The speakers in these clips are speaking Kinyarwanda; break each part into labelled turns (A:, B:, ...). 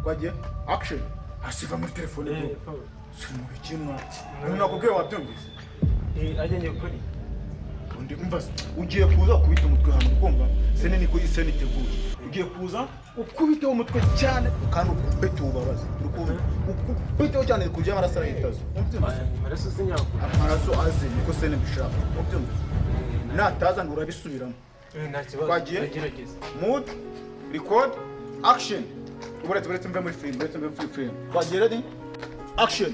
A: Twagiye, action. Asiva muri telefone bro. Si mu bikimwa. Nakubwiye, wabyumvise?
B: Ajya gukora iki?
A: Undi umva se, ugiye kuza ukubita umutwe hano, ukumva scene niko scene iteguye. Ugiye kuza ukubiteho umutwe cyane kandi ukubite ubabaze, uri kumva? Ukubiteho cyane kugira amaraso arahitaza, ubyumvise?
B: Amaraso sinyakura.
A: Amaraso aze, niko scene mbishaka, ubyumvise? Nataza ngo urabisubiramo.
B: Nta kibazo.
A: Twagiye?
B: Ndagerageza.
A: Mood, record, action. Uretse mve muri film, uretse mve muri film. Twagiye, ready, action.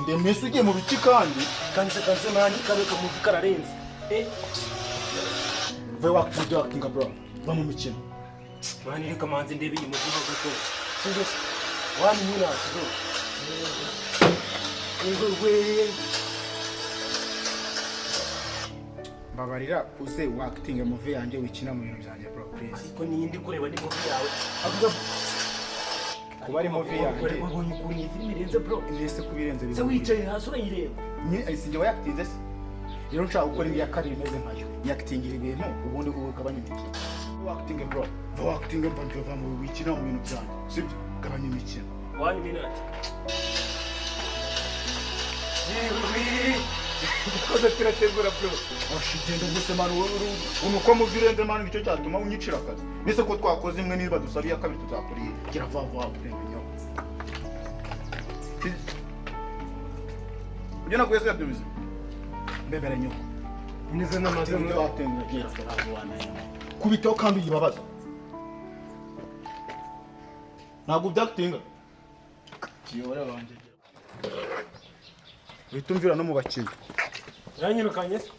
A: Ndemese ugiye mu biki kandi?
B: Kanse mani kabe kamuvi kararenze.
A: Ve wakinga bro, va mu mikino.
B: Mani, reka manze ndebe iyi movie ho gato. Sibyo se? One minute bro. Yego we.
A: Mbabarira uze wakitinga movie yanjye, wikina mu bintu byanjye bro, please.
B: Ariko niyindi kureba ni movie yawe.
A: Kuba ari movie yanjye.
B: Wabonye ukuntu iyi filime irenze bro?
A: Mbese kubirenze?
B: Se wicaye hasi urayireba?
A: Ni sinjye wayakitinze se? Rero nshaka gukora indi ya kabiri imeze nkayo, nyakitingira ibintu ubundi ugabanya imikino. Wakitinga bro, va wakitinga, mva va mu wikina mu bintu byanjye, sibyo? Gabanya imikino.
B: One minute. Yewe. Koze turategura bro.
A: Oshi, genda gusa man, wowe uri unuko mu birenze man, nicyo cyatuma unyicira akazi. Nese ko twakoze imwe, niba dusaba iya kabiri tuzakora iyi. Gira vuba vuba, urenga nyo. Ibyo naguye se yabyumvise? Mbebera nyoko.
B: Neza namaze.
A: Ibyo watenga, gira vuba vuba nayo. Kubitaho kandi uyibabaza. Ntabwo byakutinga. Kiyobora banjye. Uhita umvira no mu bakinnyi.
B: Uranyirukanye se?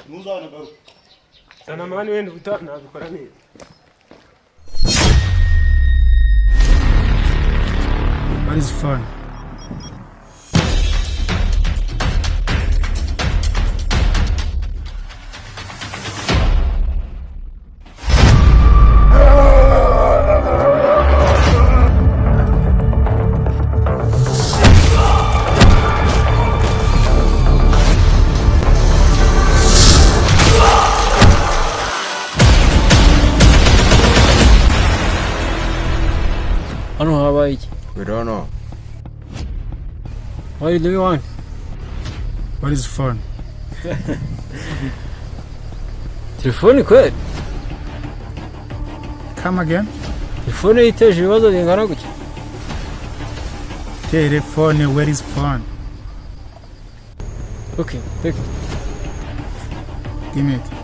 A: Ntuzanagaruka.
B: Sana mani, wenda ubutaha nabikora neza.
C: What is fun?
D: Hano habaye iki?
E: We don't know.
D: What do you want?
C: What is fun?
D: Telefone kweli?
C: Come again?
D: Telefone yiteje ibibazo bingana gutya?
C: Telephone, where is fun?
D: Okay, take it.
C: Give me it.